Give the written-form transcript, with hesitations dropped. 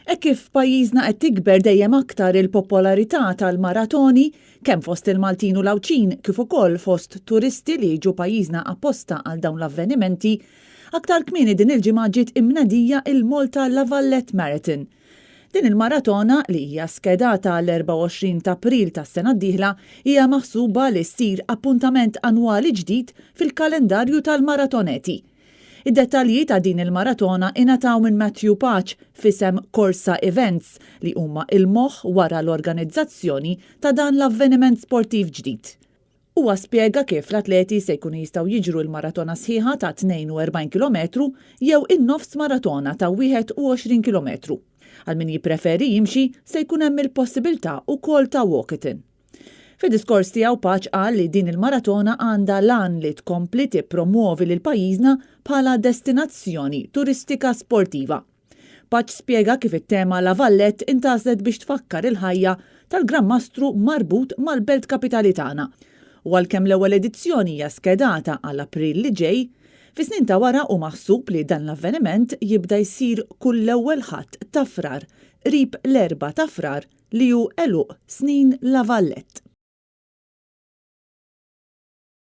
Hekk kif f'pajjiżna qed tikber dejjem aktar il-popolarità tal-maratoni, kemm fost il-Maltin u l-Għawdxin kif ukoll fost turisti li jiġu pajjiżna apposta għal dawn l-avvenimenti, aktar kmieni din il-ġimgħa ġiet imnedija il-Malta La Valette Marathon. Din il-maratona, li hija skedata għall-24 t'April tas-sena d-dieħla, hija maħsuba li ssir appuntament annwali ġdid fil-kalendarju tal-maratoneti. Id-dettalji ta' din il-maratona ingħataw minn Matthew Pace f'isem Corsa Events li huma il-moħħ wara l-organizzazzjoni ta' dan l-avveniment sportiv ġdid. Huwa spjega kif l-atleti se jkunu jistgħu jiġru l-maratona sħiħa ta' 42 kilometru jew in-nofs maratona ta' 21 kilometru. Għal min jippreferi jimxi se jkun hemm il-possibilità wkoll ta' walkathon. Fid-diskors tiegħu Pace qal li din il-maratona għandha l-għan li tkompli tippromwovi lil pajjiżna bħala destinazzjoni turistika sportiva. Pace spjega kif it-tema La Valette intgħażlet biex tfakkar il-ħajja tal-Gran Mastru marbut mal-belt kapitali tagħna. U għalkemm l-ewwel edizzjoni hija skedata għal April li ġej, fis-snin ta' wara hu maħsub li dan l-avveniment jibda jsir kull l-ewwel Ħadd ta' Frar, qrib l-Erbgħa ta' Frar li hu għeluq snin La Valette.